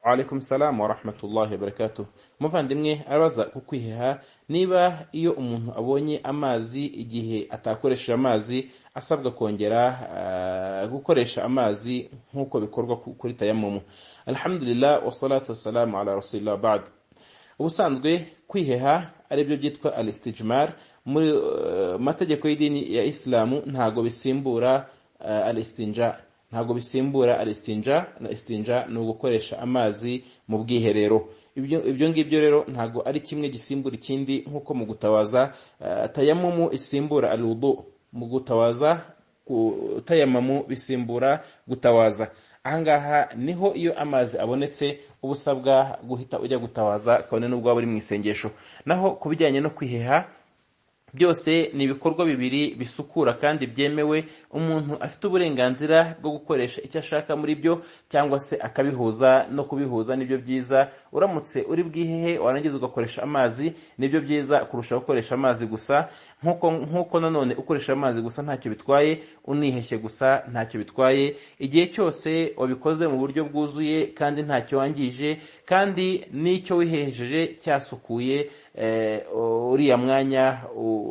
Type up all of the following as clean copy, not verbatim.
Alaikum salam wa rahmatullahi wa barakatuh. Umuvandimwe arabaza ku kwiheha, niba iyo umuntu abonye amazi igihe atakoresheje amazi asabwa kongera gukoresha amazi nk'uko bikorwa kuri tayamumu. Alhamdulillah, wassalatu wassalamu ala rasulillah, ba'd. Ubusanzwe kwiheha, aribyo byitwa alistijmar, muri mategeko y'idini ya Isilamu ntago bisimbura alistinja, ntabwo bisimbura alistinja. Na istinja ni ugukoresha amazi mu bwiherero. Ibyo ngibyo rero ntabwo ari kimwe gisimbura ikindi, nk'uko mu gutawaza tayamumu isimbura alwudu. Mu gutawaza, tayamamu bisimbura gutawaza. Ahangaha niho iyo amazi abonetse uba usabwa guhita ujya gutawaza, kabone n'ubwo waba uri mu isengesho. Naho ku bijyanye no kwiheha, byose ni ibikorwa bibiri bisukura kandi byemewe. Umuntu afite uburenganzira bwo gukoresha icyo ashaka muri byo, cyangwa se akabihuza. No kubihuza nibyo byiza. Uramutse uri bwihehe warangiza ugakoresha amazi, nibyo byiza kurusha gukoresha amazi gusa. Nk'uko nanone ukoresha amazi gusa ntacyo bitwaye, uniheshye gusa ntacyo bitwaye, igihe cyose wabikoze mu buryo bwuzuye kandi ntacyo wangije, kandi n'icyo wihesheje cyasukuye uriya mwanya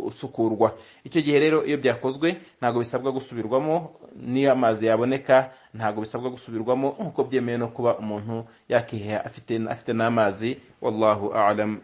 usukurwa. Icyo gihe rero iyo byakozwe ntabwo bisabwa gusubirwamo. N'iyo amazi yaboneka ntabwo bisabwa gusubirwamo, nk'uko byemewe no kuba umuntu yakiheha afite n'amazi. Wallahu a'lam.